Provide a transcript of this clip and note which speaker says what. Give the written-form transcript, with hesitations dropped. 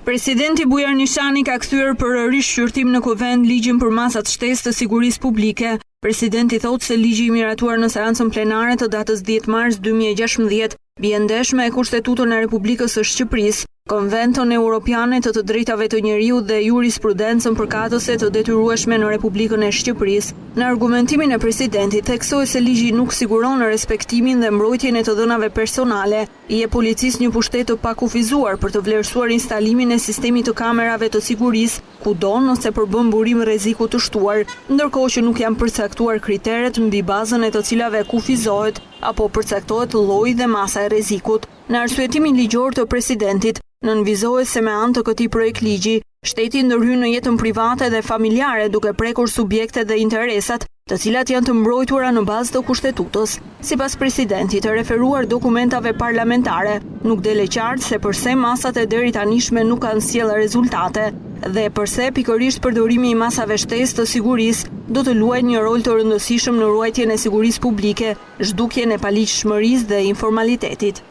Speaker 1: Presidenti Bujar Nishani ka kthyer për rishqyrtim në Kuvend ligjin për masat shtesë të sigurisë publike. Presidenti thotë se ligji i miratuar në seancën plenare të datës 10 mars 2016 bie ndesh me Kushtetutën e Republikës së Shqipërisë, Konventën Europiane të të Drejtave të Njeriut dhe jurisprudencën përkatëse të detyrueshme në Republikën e Shqipërisë. Në argumentimin e presidentit theksohet se ligji nuk siguron respektimin dhe mbrojtjen e të dhënave personale, I jep policisë një pushtet të pakufizuar për të vlerësuar instalimin e sistemit të kamerave të sigurisë kudo nëse përbën burim rreziku të shtuar, ndërkohë që nuk janë përcaktuar kriteret mbi bazën e të cilave kufizohet apo përcaktohet lloji dhe masa e rrezikut. Në arsyetimin ligjor të Presidentit, nënvizohet se me anë të këtij projektligji, Shteti ndërhyn në jetën private dhe familjare duke prekur subjektet dhe interesat, të cilat janë të mbrojtura në bazë të Kushtetutës. Sipas Presidentit, referuar dokumentave parlamentare, nuk del e qartë se përse masat e deritanishme nuk kanë sjellë rezultate dhe përse pikërisht përdorimi i masave shtesë të sigurisë do të luajë një rol të rëndësishëm në ruajtjen e sigurisë publike, zhdukjen e paligjshmërisë dhe informalitetit.